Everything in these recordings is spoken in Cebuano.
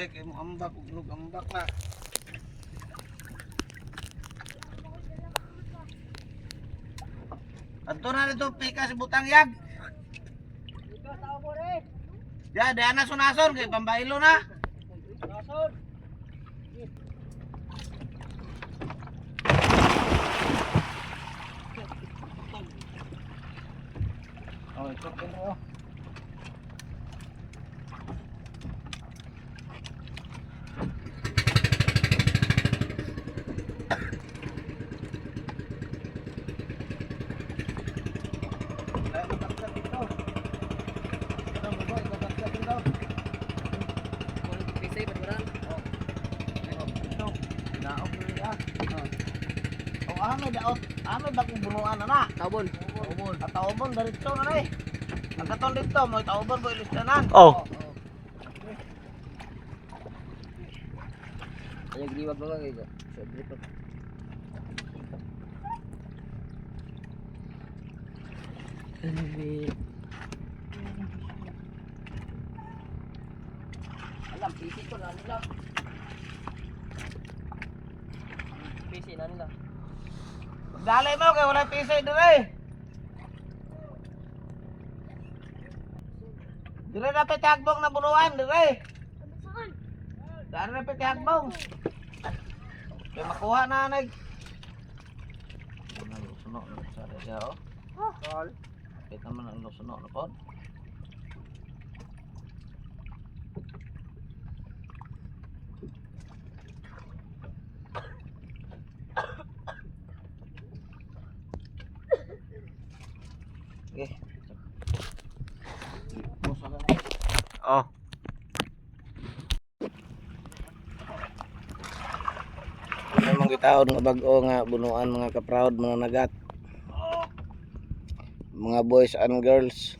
Dagay kay mo ambak ug nog ambak na. Adto na dito pikas butang yag. Ya, dahil na sunason kay pambailo na. Oh, ikot din oh. Ay, mataksak dito. Ito, boy, mataksak dito. Oh, ito. Daog na niya. Oh, ah, may daot. Ah, may bagong bunuan na na. Taubon. Taubon. At taubon, diretso na na eh. Ang katon dito, may taubon, boy, listanan. Oh. Ay griwag ba kayo? Sobre pa. Alam, PC ko na nila. PC na nila. Dali mo, kay wala piso dire. Dire na pitagbong na bunuan, dire. Daan na pitagbong. Kay makuha na nag. Suno na sa siya oh. Kapit naman ang suno na pod. Okay. Busa na. Oh. Ano mong gitaon nga bag-o nga bunuan mga kaproud mga nagat. Mga boys and girls.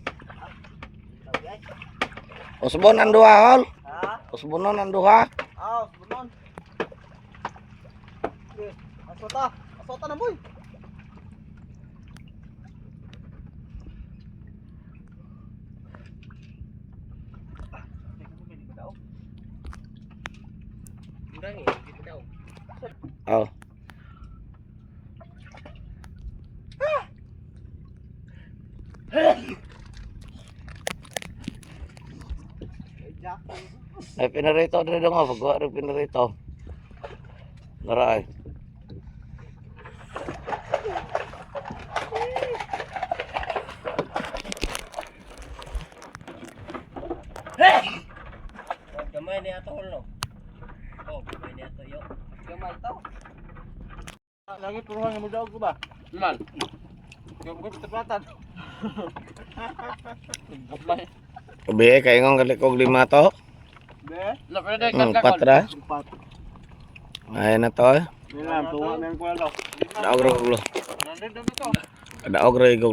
Usbon ang duha hol. Ha? Usbonon ang duha. Ah, bunon. Okay, asota. Asota na boy. Oh. Ay pinarito dire dong pagkuha rin pinarito. Nara ay. Gamay ni ato no. Oh, gamay ni ato yo. Gamay to. Lagi puruhan nga mo daog ko ba? Man. Gamay ko tapatan. Gamay. Ubi kay ngong kalikog lima to. Be? La pwede Patra. Ay na to. Eh. Nilam tuwa nang kwalo. Daog ra gulo. Nandito to. Daog ra igog.